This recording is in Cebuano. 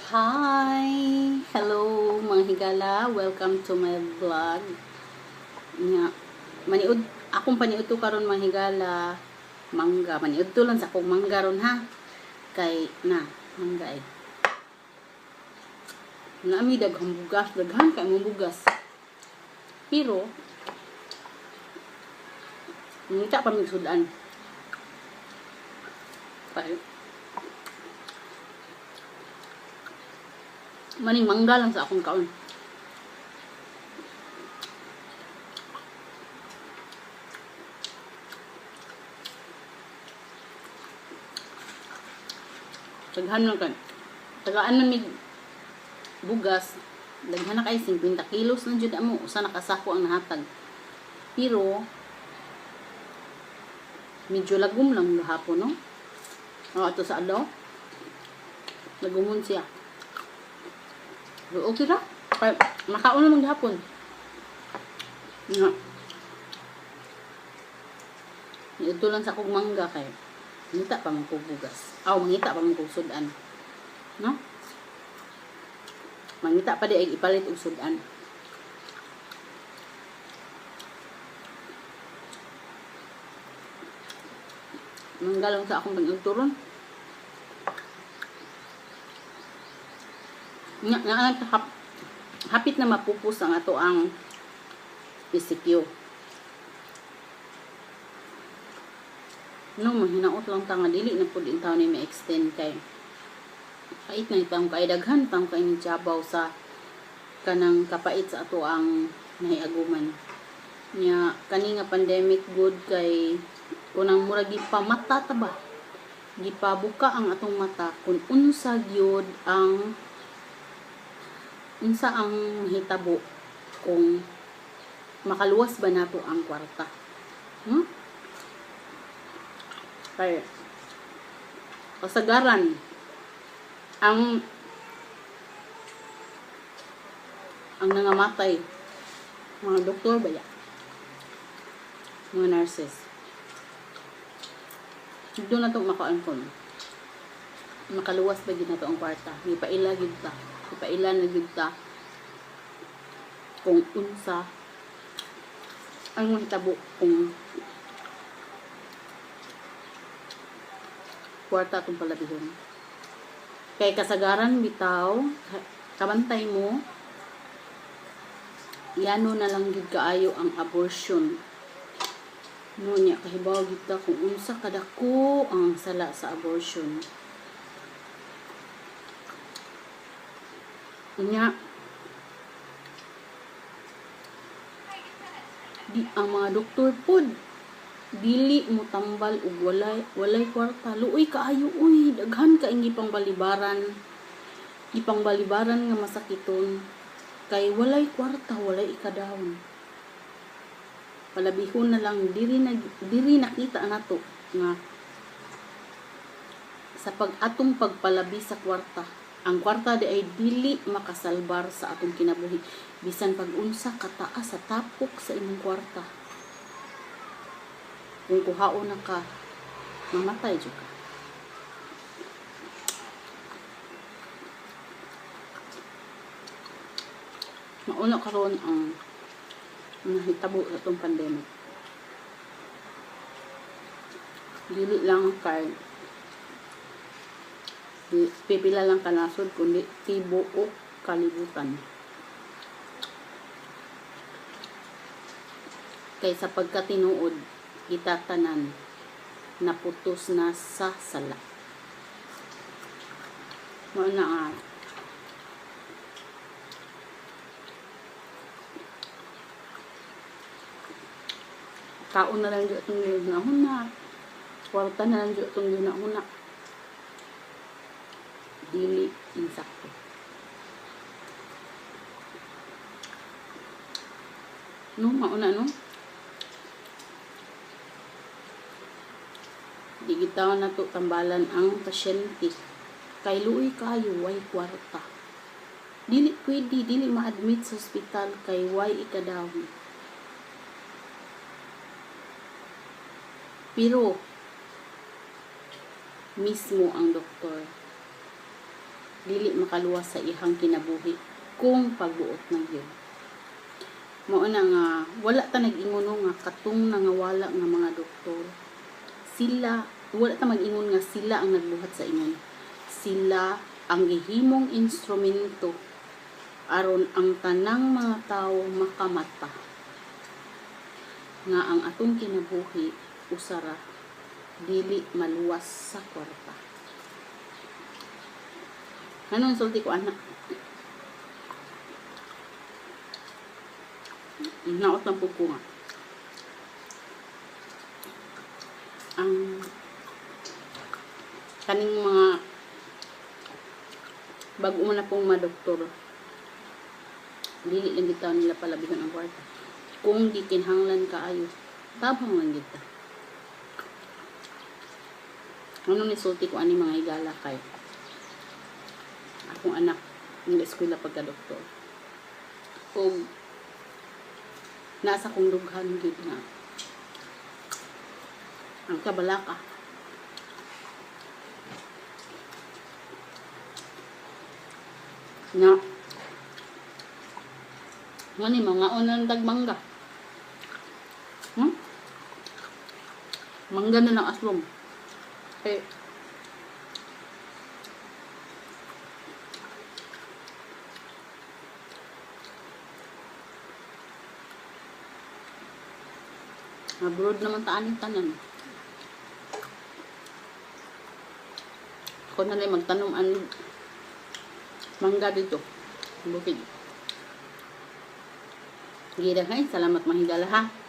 Hi! Hello, mga higala. Welcome to my vlog. Nga, maniud akong paniud to karon, mga higala, mangga. Maniud to lang sa akong mangga ron, ha. Kay na mangga eh. Naami daghang bugas, daghan kay mong bugas. Pero mangita pa mig sudan. Kay maning mangga lang sa akong kaon. Daghan lang kay. Tagaan man mig bugas, daghan na kay 50 kilos na jud amo, usa na kasako ang nahatag. Pero medyo lagom lang gahapon, no? Oh, ato sa adlaw. Lagumon siya. Pero okay ra. Kay makaon naman gahapon. Nga. Ito lang sa akong mangga kay mangita pa man kog bugas. Aw, mangita pa man kog sudan. No? Mangita pa di ay ipalit og sudan. Mangga lang sa akong pag-turon. Nga, nga, hapit na mapupos ang ato ang ECQ. No, mahinaot lang ta nga dili na pud in taon ni ma-extend kay pait na itang kay daghan tang kay ni Jabaw sa kanang kapait sa ato ang nahiaguman. Nya kani nga pandemic good kay kunang murag gipamata ta ba, gipabuka ang atong mata kung unsa gyud ang unsa ang hitabo kung makaluwas ba nato ang kwarta. Kay kasagaran ang nangamatay mga doktor ba ya, mga nurses. Doon na to makaan kon makaluwas ba gyud nato ang kwarta. Mipaila gyud ta, mipaila na gyud ta kung unsa ang mahitabo kung kwarta atong palabihon. Kay kasagaran bitaw, kabantay mo, yano na lang gyud kaayo ang abortion. No, nya kahibaw gyud ta kung unsa kadako ang sala sa abortion. Nya di ang mga doktor pod dili mo tambal og walay kwarta. Luoy kaayo uy, daghan ka gipang balibaran nga masakiton kay walay kwarta, walay ikadawon. Palabihon na lang diri na diri nakita nato nga sa pag atong pagpalabi sa kwarta, ang kwarta di ay dili makasalbar sa atong kinabuhi bisan pag unsa kataas sa tapok sa imong kwarta. Kung kuhaon na ka, mamatay jud ka. Mauna karon ang nahitabo sa atong pandemic. Dili lang kay di, pipila lang ka nasod kundi tibuok kalibutan. Kay sa pagkatinuod, kita tanan naputos na sa sala. Mao na nga kaon na lang jud atong gihuna-huna, kwarta na lang jud atong gihuna-huna. Dili insakto. No, mauna, no? Di gitaw na to tambalan ang pasyente. Kay luoy kayo, way kwarta. Dili pwede, dili ma-admit sa ospital kay way ikadawon. Pero mismo ang doktor Dili makaluwas sa ihang kinabuhi kung pagbuot ng gyud. Mao na nga wala ta nag-ingon, no, nga katong nangawala nga mga doktor sila, wala ta mag-ingon nga sila ang nagbuhat sa ingon. Sila ang gihimong instrumento aron ang tanang mga tawo makamata nga ang atong kinabuhi usara dili maluwas sa kwarta. Anong sulti ko ana? Naot lang po ko nga. Ang kaning mga bago mo na pong madoktor, dili lang bitaw nila palabihan ang kwarta. Kung di kinahanglan kaayo, tabang lang kita. Ano ni sulti ko ani, mga higala, kay akong anak ng eskwela pagka doktor o nasa kong dughan gid nga ang kabalaka na ngani mga unang tag mangga. Mangga na lang aslom. Eh, abroad naman taan yung tanan. Ako na lang magtanom ang mangga dito. Bukid. Gira, hay. Salamat, mga higala, ha.